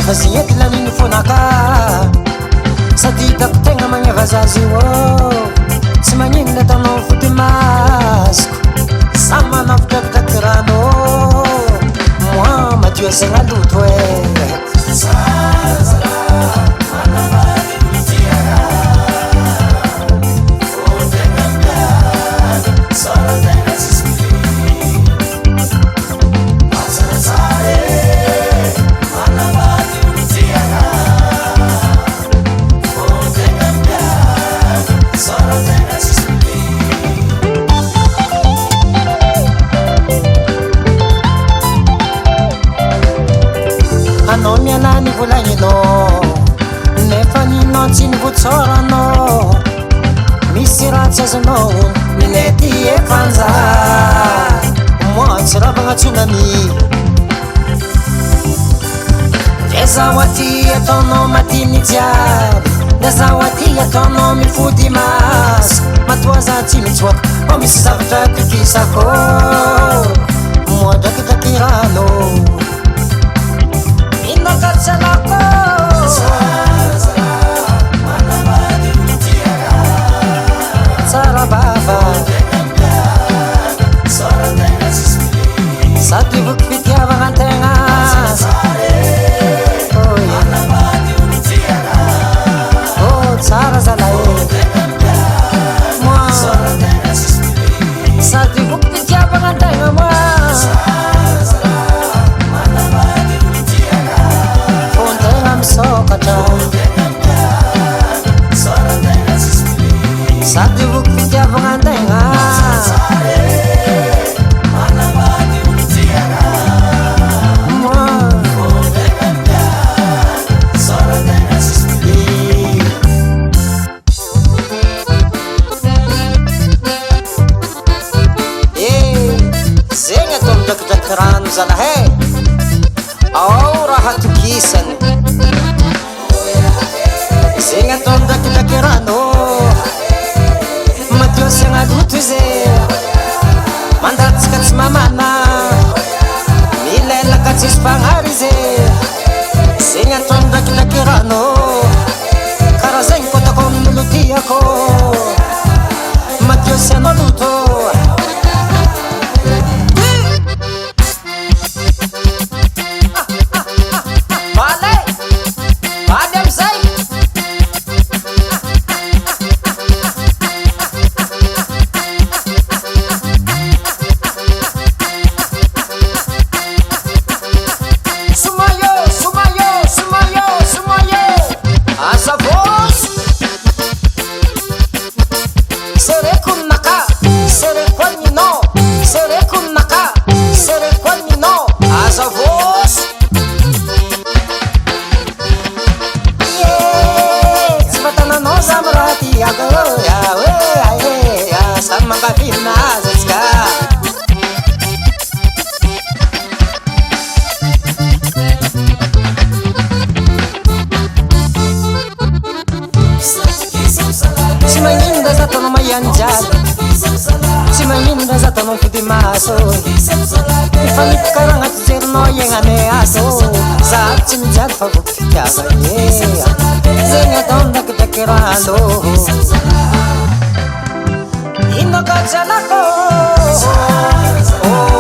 Fa zegny edy laniny fonaka. Sady hitako tegna magneva za zio ô. Tsy magnino le ataonao fody masoko. Za manavotrakitraky rano ô. Moi madio asiagna loto e. Tsara zalahy manambady olo tia raha. Fô tegna miady, tsara tegna tsisy prix. Matsaratsara e, manambady olo tia raha. Fô tegna miady, tsara tegna tsisy prix. Anao miala ny volagninao, nefa ninao tsy nivotsoranao. Misy raha tsy azonao, nety efa anjara. Moi tsy ravagna tsunami. Ndre zaho aty ataonao matiny jiaby, ndre zaho aty ataonao mifody maso. Matoa za tsy mitsoaka, fa misy zavatra atokisako. Moi drakidraky rano. Inona ka tsy alako. Tsara zalahy, manambady olo tia raha. Tsara vava. Tegna miady, tsara tegna tsisy prix. Sady voky fitiavagna antegna. Tsara e, manambady olo tia raha. Oh, tsara zalahy e. Tegna miady, moi. Tsara tegna tsisy prix. Sady voky fitiavagna antegna moi. Tsara zalahy, manambady olo tia raha. Fon-tegna misokatra. Tegna miady, tsara tegna tsisy prix. Sady voky fitiavagna antegna. Tsara e, manambady olo tia raha. Moi. Tegna miady, tsara tegna tsisy prix. Eh, zegny atao midrakidraky rano zalahy e. Ao raha atokisany. Zegny atao midrakidraky rano. Madio asiagna loto izy e. Mandatsaka tsy mamana. Milelaka tsisy mpagnary izy e. Zegny atao midrakidraky rano. Karaha zegny koa ataoko amin'olo tiako. Madio asianao loto. Baly e! Baly amizay! Somayo, somayo, somayo, somayo! Aza voso! Sereko ny naka, sereko ny ninao, sereko ny naka, sereko ny ninao, aza voso! Ie, tsy fatananao za miraha tiako, ah, eh, ah, eh, ah, samy mankafy azy antsika. Tsy magnino raha za ataonao mahia jiaby, tsy magnino raha za ataonao mifody maso. Mifanipy karaha agnaty jerinao iaignanay ato. Za tsy mijaly fa voky fitiavana e. Zegny atao midrakidraky rano. Ino ka tsy alako? Oh.